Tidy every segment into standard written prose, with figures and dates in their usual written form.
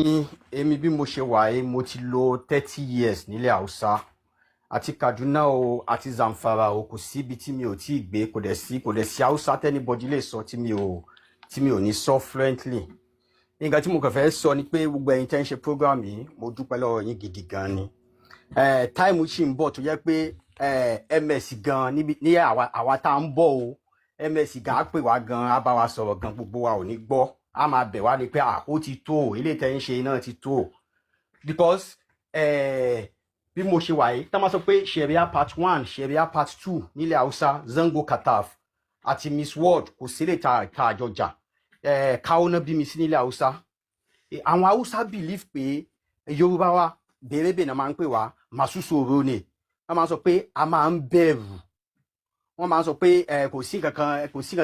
Èmi bí mo ṣe wà yìí, mo ti lò 30 years nílẹ̀ Haúsá, àti Kaduna o, àti Zamfara o. Kò síbi tí mi ò tí ì gbé, kò dẹ̀ sí Haúsá tí anybody lè sọ tí mi ò ní sọ fluently. Nǹkan tí mo kàn fẹ́ sọ ni pé gbogbo ẹ̀yin tẹ́ ń ṣe program yìí, mo dúpẹ́ lọ́wọ́ yín gidi gan ni. Time ṣì ń bọ̀ tó jẹ́ pé MS gan níbi ní àwa tá à ń bọ̀ o, MS gan á pè wá gan, á bá wa sọ̀rọ̀ gan, gbogbo wa ò ní gbọ́, á máa bẹ̀ wá ni pé à ó ti tó o, eléyìí tẹ́ ń ṣe náà ti tó o. Because bí mo ṣe wà yìí, tá a máa sọ pé Sharia part one, Sharia part two nílẹ̀ Haúsá, Zango Kataf àti Miss World, kò sí lè ta àjọ jà. Káwọn náà bí mi sí nílẹ̀ Haúsá. Àwọn Haúsá believe pé Yorùbá wa bèrèbè náà máa ń pè wá masu tsoro ni. Wọ́n máa ń sọ pé a máa ń bẹ̀rù, wọ́n máa ń sọ pé ẹ kò sí nǹkan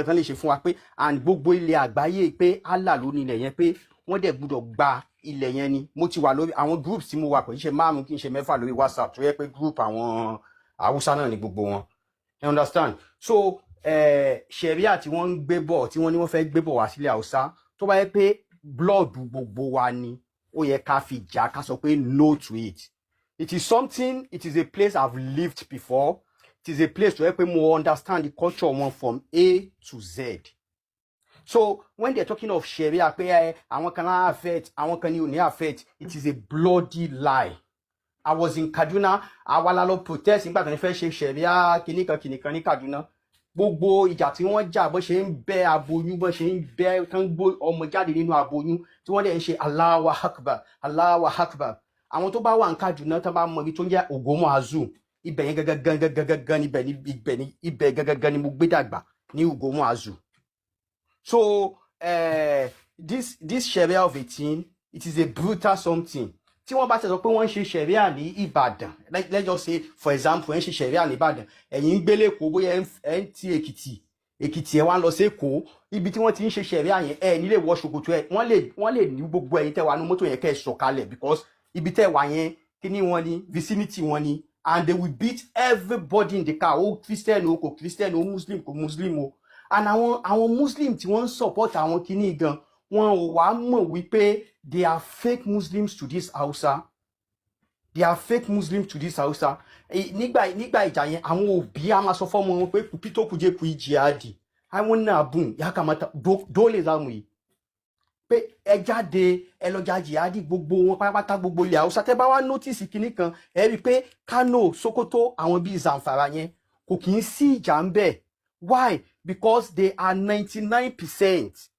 kan lè ṣe fún wa, pé and gbogbo ilẹ̀ àgbáyé, pé Allah ló ní ilẹ̀ yẹn, pé wọ́n dẹ̀ gbúdọ̀ gba ilẹ̀ yẹn ni. Mo ti wà lórí àwọn groups tí mo wà, kò ní ṣe márùn, kí n ṣe mẹ́fà lórí WhatsApp, tó yẹ pé group àwọn Haúsá náà ni gbogbo wọn, you understand? So Sharia tí wọ́n ń gbé bọ̀, tí wọ́n ní wọ́n fẹ́ gbé bọ̀ wá sílẹ̀ Haúsá, tó bá yẹ pé blood gbogbo wa ni, ó yẹ ká fi jà, ká sọ pé no to it. It is something, it is a place I've lived before. It is a place tó yẹ pé mo understand the culture wọn from A to Z. So when they're talking of Sharia, pé ẹ àwọn kan náà affect, àwọn kan ní ò ní affect, it is a bloody lie. I was in Kaduna. Àwa la lọ protest nígbà tó ní fẹ́ ṣe Sharia kìnìkan kìnìkan ní Kaduna. Gbogbo ìjà tí wọ́n jà, bó ṣe ń bẹ́ aboyún, bó ṣe ń bẹ́ tán gbó ọmọ jáde nínú aboyún, tí wọ́n dẹ̀ ń ṣe Allahu Akbar, Allahu Akbar. Àwọn tó bá wà ní Kaduna, tó bá mọ ibi tó ń jẹ́ Ògòmọ̀ ibẹ̀ yẹn gangan gangan gangan, ibẹ̀ ni ibẹ̀ ni ibẹ̀ gangan gangan ni mo gbé dàgbà ní Ògòmọ̀ Azu. So this Sharia of 18, it is a brutal something. Tí wọ́n bá ti sọ pé wọ́n ń ṣe Sharia ní Ìbàdàn, let's just say, for example, ẹ̀ ń ṣe Sharia ní Ìbàdàn, ẹ̀yin ń gbélé Èkó, bóyá ẹ̀ ń ti Èkìtì, ẹ̀ wá ń lọ sí Èkó, ibi tí wọ́n ti ń ṣe Sharia yẹn, ẹ̀ nílé wọ ṣòkòtò ẹ̀, wọ́n lè ní gbogbo ẹ̀yin tẹ́ wà nínú mọ́tò yẹn kẹ́ ẹ̀ sọ̀kalẹ̀, because ibi tẹ́ wà yẹn, kíní wọn ni, vicinity wọn ni, and they will beat everybody in the car, ó Christian o, kò Christian o, Muslim, kò Muslim o. And àwọn Muslim tí wọ́n ń support àwọn kíní gan, wọn ò wá mọ̀ wípé they are fake Muslims to this Hausa. They are fake Muslims to this Hausa. Nígbà ìjà yẹn, àwọn òbí á máa sọ fọ́mọ wọn pé ku fito ku je ku yi jihadi, àwọn náà bùn ya kamata dole za mu yi, pé ẹ jáde, ẹ lọ jà jihadi. Gbogbo wọn pátápátá, gbogbo ilẹ̀ Haúsá, tẹ́ bá wá notice kinní kan, ẹ rí i pé Kano, Sokoto, àwọn bíi Zamfara yẹn, kò kì í sí ìjà ń bẹ̀. Why? Because they are 99%.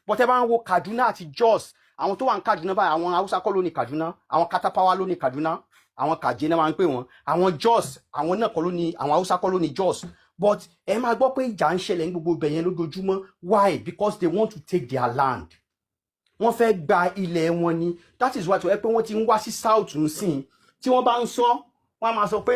But ẹ bá ń wo Kaduna àti Jos, àwọn tó wà ní Kaduna báyìí, àwọn Haúsá kọ́ ló ní Kaduna, àwọn Katapawa ló ní Kaduna, àwọn Kàjé náà máa ń pè wọ́n. Àwọn Jos, àwọn náà kọ́ ló ní, àwọn Haúsá kọ́ ló ní Jos, but ẹ máa gbọ́ pé ìjà ń ṣẹlẹ̀ ní gbogbo ibẹ̀ yẹn lójoojúmọ́. Why? Because they want to take their land. Wọ́n fẹ́ gba ilẹ̀ wọn ni. That is why tó yẹ pé wọ́n ti ń wá sí south nsìn. Tí wọ́n bá ń sọ, wọ́n á máa sọ pé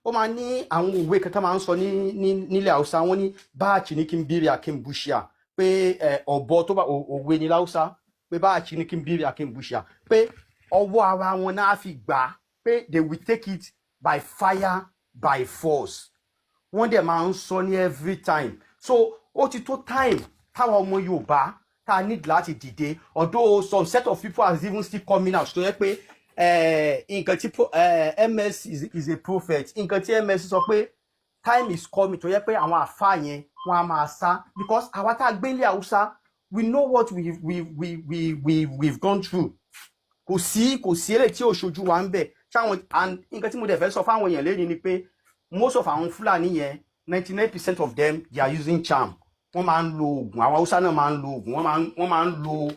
ó máa ní àwọn òwe kan tó máa ń sọ ní nílẹ̀ Haúsá. Wọ́n ní ba a cinikin biri a kan bishiya, pé ọ̀bọ tó bá òwe ní láwùsá pé ba a cinikin biri a kan bishiya, pé ọwọ́ ara wọn náà fi gbà á, pé they will take it by fire by force. Wọ́n dẹ̀ máa ń sọ ní every time. So ó ti tó time táwọn ọmọ Yorùbá tá a need láti dìde, although some set of people are even still coming out tó yẹ pé nǹkan tí MS is a prophet. Nǹkan tí MS sọ pé time is coming tó yẹ pé àwọn àfa yẹn, wọ́n á máa sá, because àwa tá a gbé ilé Haúsá, we know what we've gone through. Kò sí eléyìí tí ò ṣojú wa ń bẹ̀ ṣáwọn. And nǹkan tí mo dẹ̀ fẹ́ sọ fáwọn èèyàn lẹ́yìn ni pé most of àwọn Fúlàní yẹn, 99% of them, they are using charm. Wọ́n máa ń lo oògùn. Àwọn Haúsá náà máa ń lo oògùn. Wọ́n máa ń lo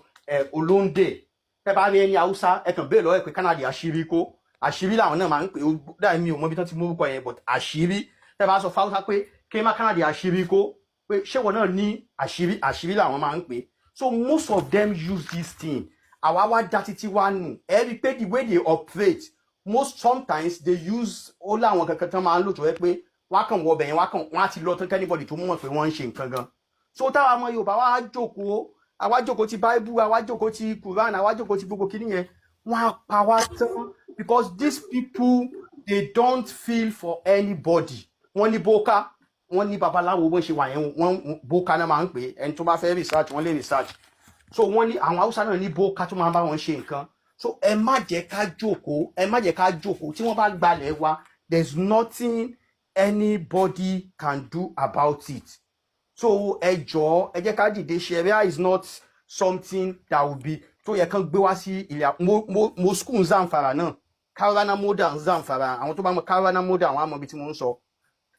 olóńdè. Tẹ́ bá rí ẹni Haúsá, ẹ kàn béèrè lọ́wọ́ ẹ pé kana da àṣírí kó àṣírí làwọn náà máa ń pè ó. Dáa, mi ò mọ ibi tán ti mú orúkọ yẹn, but àṣírí, tẹ́ bá sọ fáwùsá pé kí má kana da àṣírí kó, pé ṣé wọn náà ní àṣírí, àṣírí làwọn máa ń pè. So most of them use this thing. Àwa wá dá títí wá nù. Ẹ rí i pé the way they operate, most sometimes they use, ó láwọn kankan tán máa ń lò tó yẹ pé wọ́n á kàn wọ ọbẹ̀ yẹn, wọ́n á kàn wọ́n á ti lọ tán kí anybody tó mọ̀ pé wọ́n ń ṣe nǹkan gan. So táwa ọmọ Yorùbá wá jókòó, àwa jókòó ti Bible, àwa jókòó ti Quran, àwa jókòó ti gbogbo kíní yẹn, wọ́n á pa wá tán, because these people, they don't feel for anybody. Wọ́n ní bóká, wọ́n ní babaláwo. Bó ṣe wà yẹn, wọ́n bóká náà máa ń pè é. Ẹni tó bá fẹ́ research, wọ́n lè research. So wọ́n ní àwọn Haúsá náà ní bó ká tó máa bá wọn ṣe nǹkan. So ẹ má jẹ́ ká jókòó, ẹ má jẹ́ ká jókòó. Tí wọ́n bá gbalẹ̀ wa, there's nothing anybody can do about it. So ẹ jọ̀ọ́, ẹ jẹ́ ká dìde. Sharia is not something that will be tó yẹ kán gbé wá sí ilẹ̀. Mo school Zamfara náà, Kaura Namoda Zamfara. Àwọn tó bá mọ Kaura Namoda, àwọn àmọ́ ibi tí mo ń sọ.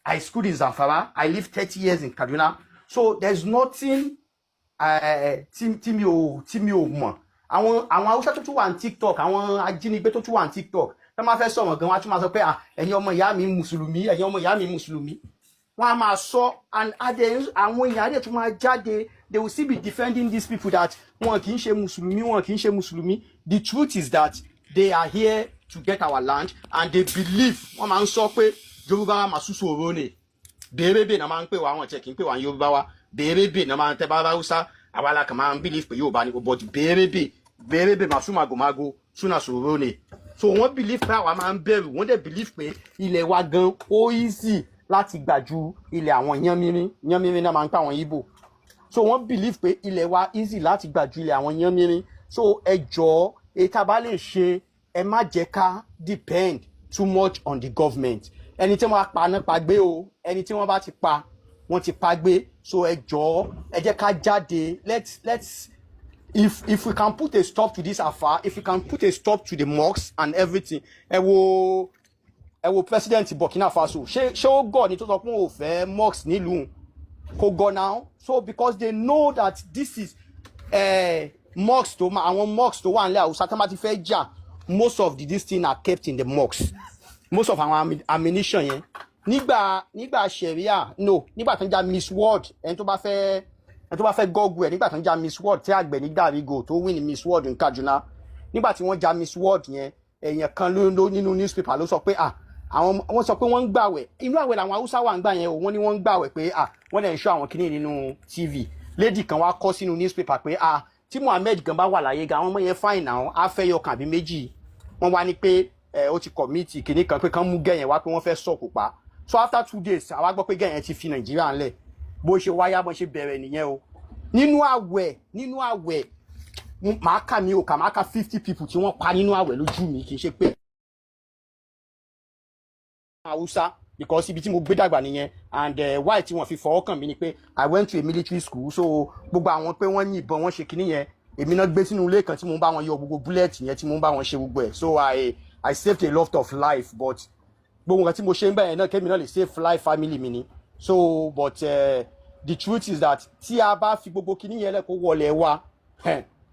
I schooled in Zamfara. I lived 30 years in Kaduna, so there's nothing tí mi ò mọ̀. Àwọn Haúsá tó tún wà ní TikTok, àwọn ajínigbé tó tún wà ní TikTok, tó máa fẹ́ sọ̀rọ̀ gan, wọ́n á tún máa sọ pé, "Ah, ẹ̀yin ọmọ ìyá mi mùsùlùmí, ẹ̀yin ọmọ ìyá mi mùsùlùmí." Wọ́n á máa sọ and adé àwọn èèyàn adé tún máa jáde. They will still be defending these people that wọn kì í ṣe mùsùlùmí, wọn kì í ṣe mùsùlùmí. The truth is that they are here to get our land and they believe, wọ́n máa ń sọ pé Yorùbá masu tsoro ni. Bèrèbè náà máa ń pè wá, àwọn tẹ kì í pè wá ní Yorùbá wa. Bèrèbè náà máa ń tẹ bá Haúsá, àwa la kàn máa ń believe pé Yorùbá ni, but bèrèbè, bèrèbè masu magomago suna tsoro ni. So wọ́n believe pé àwa máa ń bẹ̀rù. Wọ́n dẹ̀ believe pé ilẹ̀ wa gan ó easy láti gbà ju ilẹ̀ àwọn yánmírín. Yánmírín náà máa ń pè àwọn Ìgbò. So wọ́n believe pé ilẹ̀ wa easy láti gbà ju ilẹ̀ àwọn yánmírín. So ẹ jọ̀ọ́, èyí tá a bá lè ṣe, ẹ má jẹ́ ká depend too much on the government. Ẹni tí wọ́n pa náà pa gbé o. Ẹni tí wọ́n bá ti pa, wọ́n ti pa gbé. So ẹ jọ̀ọ́, ẹ jẹ́ ká jáde. Let's if we can put a stop to this affair, if we can put a stop to the mosques and everything. Ẹ wo president Burkina Faso. Ṣé ó gọ̀ ni tó sọ pé òun ò fẹ́ mosques nílùú? Kò gọ̀ now. So because they know that this is mosques tó ma àwọn mosques tó wà nílẹ̀ Haúsá, tó máa ti fẹ́ jà, most of this thing are kept in the mosques, most of àwọn ammunition yẹn. Nígbà Sharia no, nígbà tó ń ja Miss World, ẹni tó bá fẹ́ google ẹ̀, nígbà tó ń ja Miss World tí àgbẹ̀ ní Dàrígò tó win Miss World ní Kaduna, nígbà tí wọ́n ja Miss World yẹn, èèyàn kan ló nínú newspaper ló sọ pé, ah, àwọn wọ́n sọ pé wọ́n ń gbàwẹ̀. Inú àwẹ̀ làwọn Haúsá wà ń gbà yẹn o. Wọ́n ní wọ́n ń gbàwẹ̀ pé, ah, wọ́n dẹ̀ ń ṣọ́ àwọn kinní nínú TV. Lady kan wá kọ sínú newspaper pé, ah, tí Muhammed gan bá wà láyé gan, àwọn ọmọ yẹn fine náà, á fẹ́ yọkàn àbí méjì. Wọ́n wá ní pé ẹ ó ti commit kinní kan, pé kán mú gẹ̀yẹn wá, pé wọ́n fẹ́ sọ̀kò pa. So after 2 days, àwa gbọ́ pé gẹ̀yẹn ti fi Nàìjíríà ńlẹ̀. Bó ṣe wáyá, bó ṣe bẹ̀rẹ̀ nìyẹn o. Nínú àwẹ̀, nínú àwẹ̀, màá kà mí ò kà, màá kà 50 people tí wọ́n pa nínú àwẹ̀ lójú mi. Kì í ṣe pé Haúsá, because ibi tí mo gbé dàgbà nìyẹn. And why tí wọ́n fi fọwọ́ kàn mí ni pé I went to a military school. So gbogbo àwọn pé wọ́n yìnbọn, wọ́n ṣe kinní yẹn, èmi náà gbé sínú ilé kan tí mo ń bá wọn yọ gbogbo bullet yẹn, tí mo ń bá wọn ṣe gbogbo ẹ̀. So I saved a lot of life, but gbogbo nǹkan tí mo ṣe ń bẹ̀rẹ̀ náà, kémi náà lè save life family mi ni. So but the truth is that tí a bá fi gbogbo kinní yẹn lẹ́kọ̀ọ́ wọlé wa,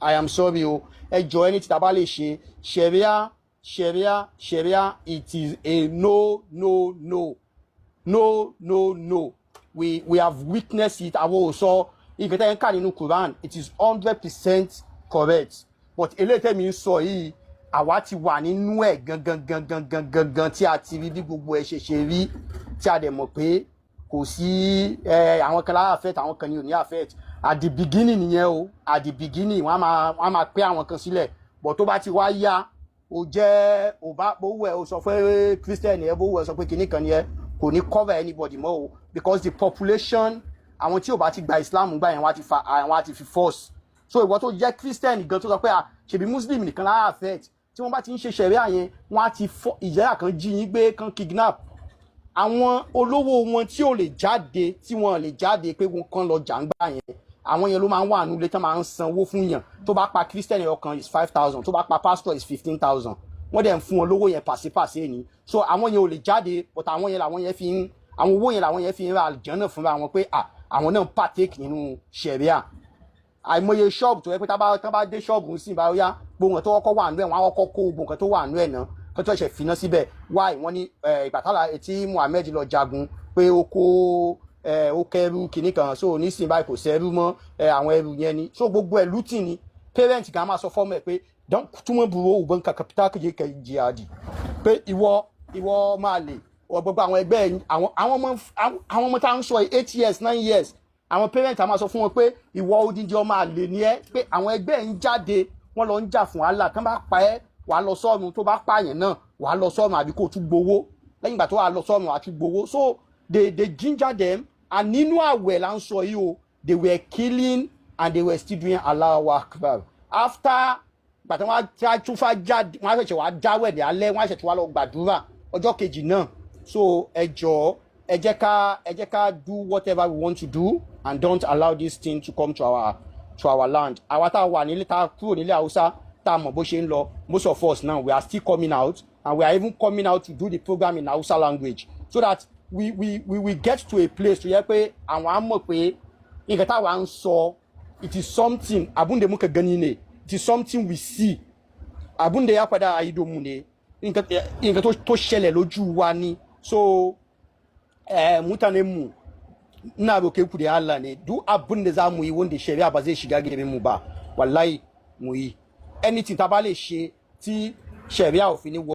I am sorry o. Ẹ jọ, ẹni tí a bá lè ṣe, Sharia, Sharia, Sharia, it is a no, no, no, no, no, no. We have witnessed it. Àwọn ò sọ nǹkan tẹ́ ń kà nínú Quran, it is 100% correct, but eléyìí tẹ́mi ń sọ yìí, àwa ti wà nínú ẹ̀ gangan gangan gangan gan, tí a ti rí bí gbogbo ẹ̀ ṣe rí, tí a dẹ̀ mọ̀ pé kò sí ẹ àwọn kan lára affect, àwọn kan ní ò ní affect. At the beginning nìyẹn o. At the beginning, wọ́n á máa pé àwọn kan sílẹ̀, but tó bá ti wá yá, o jẹ́ o bá bó wẹ̀, o sọ pé Christian ẹ, bó wẹ̀, o sọ pé kinní kan ni ẹ, kò ní cover anybody mọ́ o, because the population, àwọn tí ò bá ti gba Islam gbà yẹn, wọ́n á ti fa àwọn á ti fi force. So ìwọ tó jẹ́ Christian gan tó sọ pé, ah, ṣèbí Muslim nìkan lára affect, tí wọ́n bá ti ń ṣe ṣẹ̀ríà yẹn, wọ́n á ti fọ́ ìjẹ́yà kan jí yín gbé kan, kidnap àwọn olówó wọn tí ò lè jáde, tí wọ́n lè jáde pé wọ́n kàn lọ jàǹgbà yẹn. Àwọn yẹn ló máa ń wà nílé tán, máa ń sanwó fún yàn. Tó bá pa Christian ọ̀kan is 5,000, tó bá pa pastor is 15,000. Wọ́n dẹ̀ ń fún wọn lówó yẹn pàṣípàṣẹ ni. So àwọn yẹn ò lè jáde, but àwọn yẹn làwọn yẹn fi ń àwọn owó yẹn làwọn yẹn fi ń ra àlùjánnà fúnra wọn pé, ah, àwọn náà ń partake nínú ṣẹ̀ríà. Àìmọye ṣọ́ọ̀bù tó yẹ pé tá bá dé ṣọ́ọ̀bù ń sìn bá yá, gbogbo nǹkan tó kọ́kọ́ wà nú ẹ̀, wọ́n á kọ́kọ́ kó gbogbo nǹkan tó wà nú ẹ̀ náà kó tó ṣẹ̀ finá síbẹ̀. Why? Wọ́n ní ìgbà tálà tí Muhammed lọ jagun pé ó kó ó kẹrù kìnnì kan, so nísìnyí báyìí kò sẹ́rú mọ́, àwọn ẹrù yẹn ni. So gbogbo ẹ̀ looting ni. Parent gan máa sọ fọ́mọ ẹ̀ pé don túmọ̀ burú ògbọ́n kàkà pété kéje jihadi, pé ìwọ máa lè wọ gbogbo àwọn ẹgbẹ́ àwọn ọmọ tá à ń sọ yìí, 8 years, 9 years, àwọn parent á máa sọ fún wọn pé ìwọ odindi ọmọ àlè ni ẹ, pé àwọn ẹgbẹ́ ẹ̀ ń jáde, wọ́n lọ ń jà fún Allah. Tán bá pa ẹ́, wàá lọ sọ́run. Tó bá pààyàn náà, wàá lọ sọ́run, àbí kó o tún gbowó. Lẹ́yìn ìgbà tó wàá lọ sọ́run, àti gbowó. So they ginger them, and nínú àwẹ̀ là ń sọ yìí o. They were killing. And they were still doing Allahu Akbar after gbàtà wọn á tún fà jáde, wọn á ṣẹ̀ṣẹ̀ wá dáwẹ̀ ní alẹ́, wọn á ṣẹ̀ṣẹ̀ wá lọ gbàdúrà ọjọ́ kejì náà. So ẹ jọ̀ọ́, ẹ jẹ́ ká do whatever we want to do and don't allow this thing to come to our land. Àwa tá a wà nílé, tá a kúrò nílé Haúsá, tá a mọ̀ bó ṣe ń lọ, most of us now, we are still coming out, and we are even coming out to do the program in Hausa language so that we will get to a place tó yẹ pé àwọn á mọ̀ pé nǹkan táwa ń sọ, it is something, abun da muka gani ne, it is something we see, abun da ya faɗa a idonmu ne, nǹkan tó ṣẹlẹ̀ lójú wa ni. So mutanen mu, ina roke ku da Allah ne, duk abin da za mu yi wanda shari'a ba zai shiga gidan mu ba, wallahi mu yi. Anything tá a bá lè ṣe tí sharia ò fi ní wọ.